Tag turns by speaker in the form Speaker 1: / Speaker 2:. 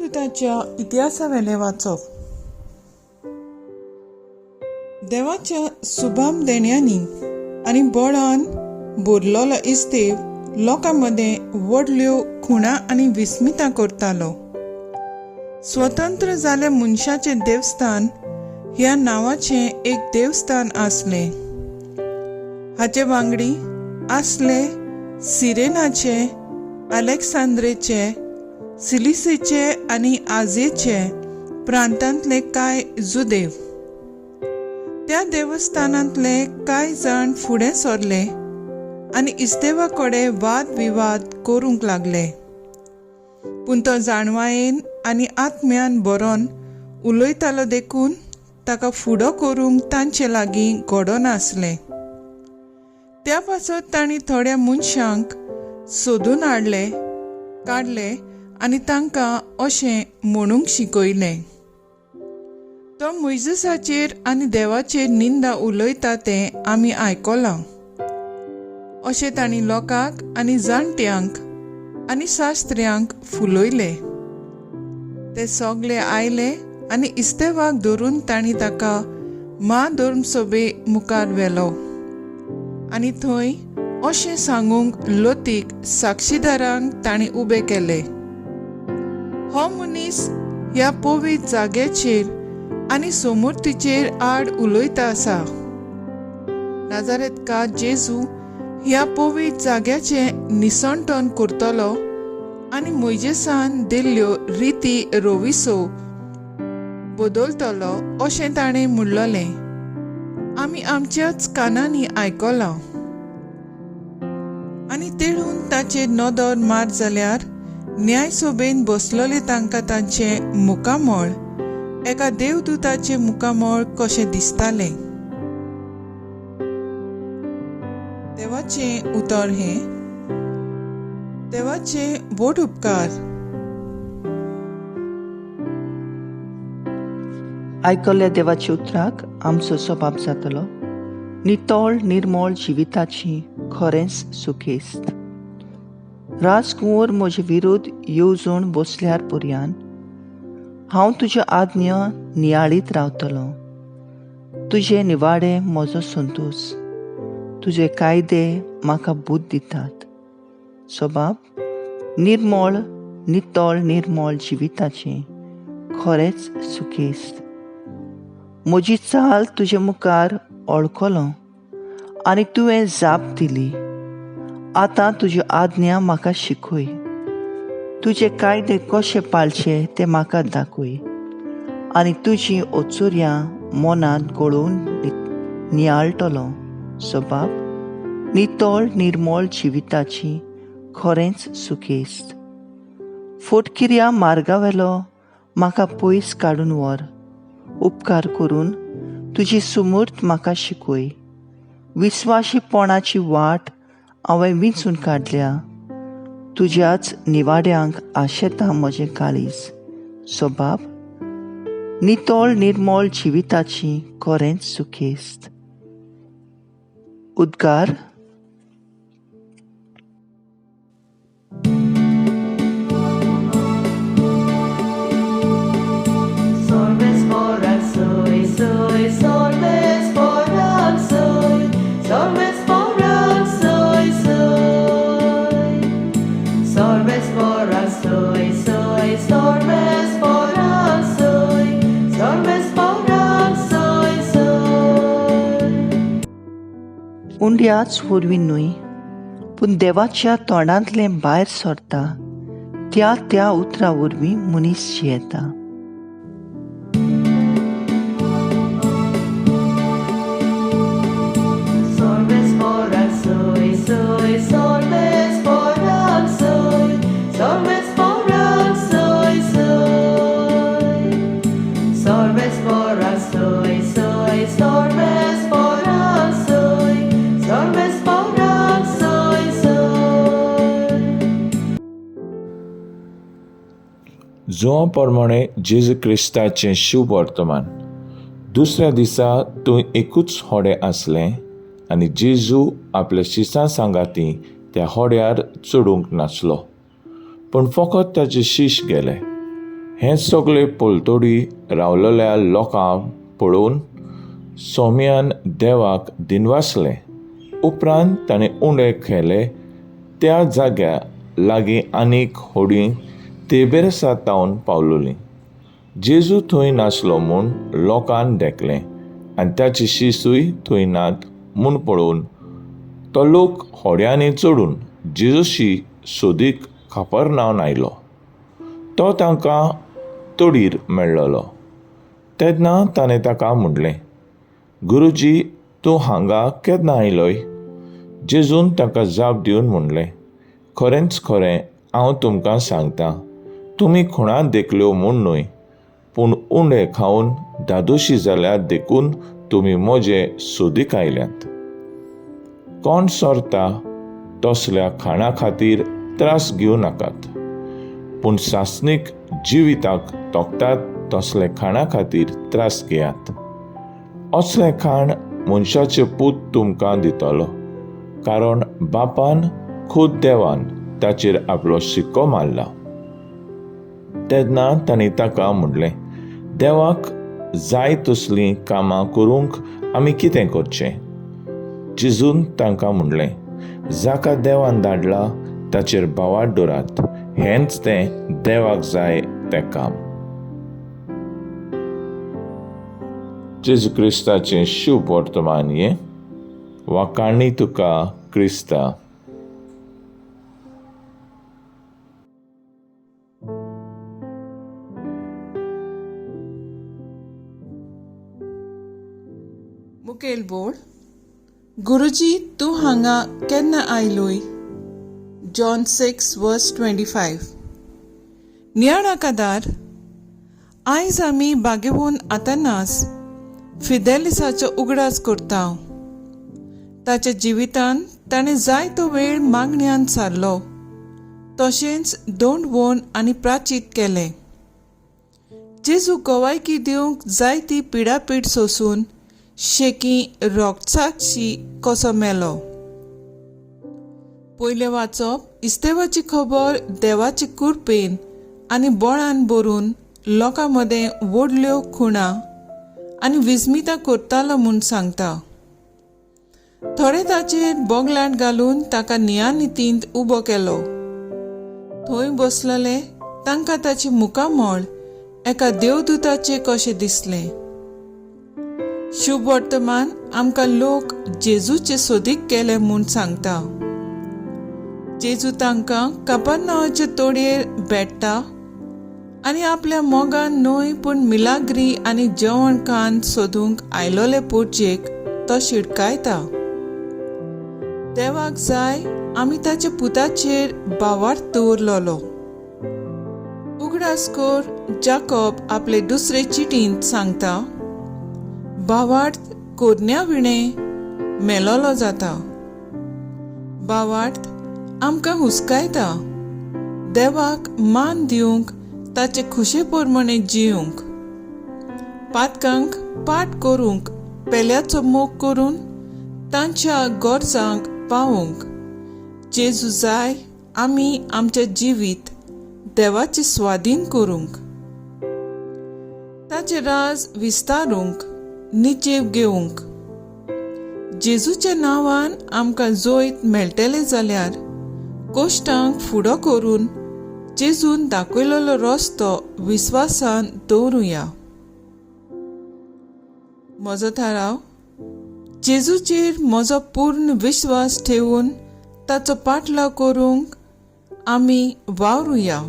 Speaker 1: धर्मदूताच्या इतिहासावेलें वाचप. देवाच्या सुभाम देण्यांनी आनी बळान भरलेलो इस्तेव लोकां मदें व्हडल्यो खुणा आनी विस्मितां करतालो. स्वतंत्र जाल्ल्या मनशाचें देवस्थान ह्या नांवाचें एक देवस्थान आसलें. हाचे वांगडी आसले सिरेनाचे, अलेक्सांद्रेचे, सिलिसेचे आनी आजेचे प्रांतांतले कांय जुदेव. त्या देवस्थानांतले कांय जाण फुडें सरले आनी इस्तेवा कडेन वाद विवाद करूंक लागले. पूण तो जाणवायेन आनी आत्म्यान बरोवन उलयतालो देखून ताका फुडो करूंक तांचे लागीं घडोनासलें. त्या पासत तांणी थोड्या मनशांक सोदून हाडले काडले आनी तांकां अशें म्हणूंक शिकयलें, तो मोयजेसाचेर आनी देवाचेर निंदा उलयता तें आमी आयकलां. अशें तांणी लोकांक आनी जाणट्यांक आनी शास्त्र्यांक फुलयले. ते सगले आयले आनी इस्तेवाक धरून तांणी ताका म्हाधर्मसभे मुखार व्हेलो आनी थंय अशें सांगूंक लतीक साक्षीदारांक तांणी उबे केले, हो मनीस ह्या पवित्र जाग्याचेर आनी सोमुर्तीचेर आड उलयता आसा. नाजारेतका जेजू ह्या पवित्र जाग्याचें निसणटण करतलो आनी मोयजेसान दिल्ल्यो रिती रोविसो बदलतलो अशें ताणें म्हणलें. आमी आमच्याच कानांनी आयकलां. आनी तेळून ताचेर नदर मार जाल्यार न्यायसभेन बसलेले तांकां तांचें मुखामळ एका देवदूताचें मुखामळ कशें दिसतालें. देवाचें उतर हें. देवाचे व्हड उपकार.
Speaker 2: आयकल्ल्या देवाच्या उतराक आमचो स्वभाव जातलो नितळ निर्मळ जिविताची खरेंच सुखेस्त. राजकुंवर म्हजे विरोध येवजण बसल्यार पर्यान हांव तुज्यो आज्ञा नियाळीत रावतलो. तुजे निवाडे म्हजो संतोश, तुजे कायदे म्हाका बुद्द दितात. स्वभाव निर्मळ नितळ निर्मळ जिविताचें खरेंच सुखेस्त. म्हजी चाल तुजे मुखार ओळखलो आनी तुवें जाप दिली. आतां तुज्यो आज्ञा म्हाका शिकय, तुजे कायदे कशे पाळचे ते म्हाका दाखय आनी तुजी ओचुर्यां मनांत गळोवन नियाळटलो. स्वभाव नितळ निर्मळ जिविताची खरेंच सुखेस्त. फटकिऱ्या मार्गावेलो म्हाका पयस काडून व्हर, उपकार करून तुजी सुमूर्त म्हाका शिकय. विस्वाशीपणाची वाट हांवें विंचून काडल्या, तुज्याच निवाड्यांक आशेता म्हजें काळीज. स्वभाव नितळ निर्मळ जिविताची खरेंच सुखेस्त. उद्गार. उंड्याच वरवीं न्हय पूण देवाच्या तोंडांतलें भायर सरता त्या त्या उतरां वरवीं मनीस जियेता.
Speaker 3: जुआ प्रमाणे जेजू क्रिस्ताचें शुभ वर्तमान. दुसऱ्या दिसा थंय एकूच होडें आसलें आनी जेजू आपल्या शिसां सांगाती त्या होड्यार चडूंक नासलो, पूण फकत ताचे शीश गेले. हें सगळे पलतडी रावलेल्या लोकांक पळोवन सोम्यान देवाक दिनवासलें. उपरांत ताणें उंडे खेले त्या जाग्या लागीं आनीक होडीं तेबेरसा तावन पावलोलीं. जेजू थंय नासलो म्हूण लोकान देखलें आनी ताची शिसूय थंय नात म्हूण पळोवन तो लोक होड्यांनी चडून जेजूशी सोदीक खापरनावन आयलो. तो तांकां तडीर मेळ्ळलो तेन्ना ताणें ताका म्हणलें, गुरुजी, तूं हांगा केन्ना आयलोय? जेजून ताका जाप दिवन म्हणलें, खरेंच खरें हांव तुमकां सांगता, तुमी खुणा देखल्यो म्हूण न्हय, पूण उंडे खावन धादोशी जाल्यात देखून तुमी म्हजे सोदीक आयल्यात. कोण सोरता तसल्या खाणा खातीर त्रास घेवं नाकात, पूण सासणीक जिविताक तोखतात तसले खाणा खातीर त्रास घेयात. असलें खाण मनशाचे पूत तुमकां दितलो, कारण बापान खुद देवान ताचेर आपलो शिक्को मारला. तेन्ना तांणी ताका म्हणलें, देवाक जाय तसलीं कामां करूंक आमी कितें करचें? जेजून तांकां म्हणलें, जाका देवान धाडला ताचेर भावार्थ दवरात, हेंच तें देवाक जाय तें काम. जेजू क्रिस्ताचें शुभ वर्तमान हें. वाखाणी तुका क्रिस्ता.
Speaker 1: मुखेल बोर्ड. गुरुजी, तूं हांगा केन्ना आयलोय? John 6 verse 25. नियाळा कादार. आयज आमी बागेवन आतानास फिदेलिसाचो उगडास करता. ताच्या जिवितांत ताणें जायतो वेळ मागण्यान सारलो, तशेंच दोंडवोन आनी प्राचीत केलें. जेजू गवायकी दिवंक जायती पिडापीड सोसून शेकी रोगचाक्षी कसो मेलो. पयलें वाचप इस्तेवाची खबर देवाचे कुरपेन आनी बळान भरून लोकां मदें व्हडल्यो खुणा आनी विस्मिता करतालो म्हूण सांगता. थोडे ताचेर बोगलांट घालून ताका नियानितींत उबो केलो. थंय बसलेले तांकां ताचें मुखामळ एका देवदूताचें कशें दिसलें. शुभ वर्तमान आमकां लोक जेजूचे सोदीक केले म्हूण सांगता. जेजू तांकां कापरनावाचे तोडयेर भेट्टा आनी आपल्या मोगान न्हय पूण मिलाग्री आनी जेवण खाण सोदूंक आयलोले पोरजेक तो शिडकायता. देवाक जाय आमी ताच्या पुताचेर भावार्थ दवरलोलो. उगडास कर जाकोब आपले दुसरे चिटींत सांगता, भावार्थ कोरण्या विणें मेलोलो जाता. भावार्थ आमकां हुस्कायता देवाक मान दिवंक, ताचे खुशे प्रमाणे जिवंक, पातकांक पाट करूंक, पेल्याचो मोग करून तांच्या गरजांक पावोवंक. जेजू जाय आमी आमचें जिवीत देवाचे स्वाधीन करूंक, ताचें राज विस्तारूंक, निचेव घेवंक. जेजूच्या नांवान आमकां जैत मेळटलें जाल्यार कोश्टांक फुडो करून जेजून दाखयलेलो रस्तो विस्वासान दवरुया. म्हजो थाराव, जेजूचेर म्हजो पूर्ण विश्वास ठेवून ताचो पाठलाव करूंक आमी वावरुया.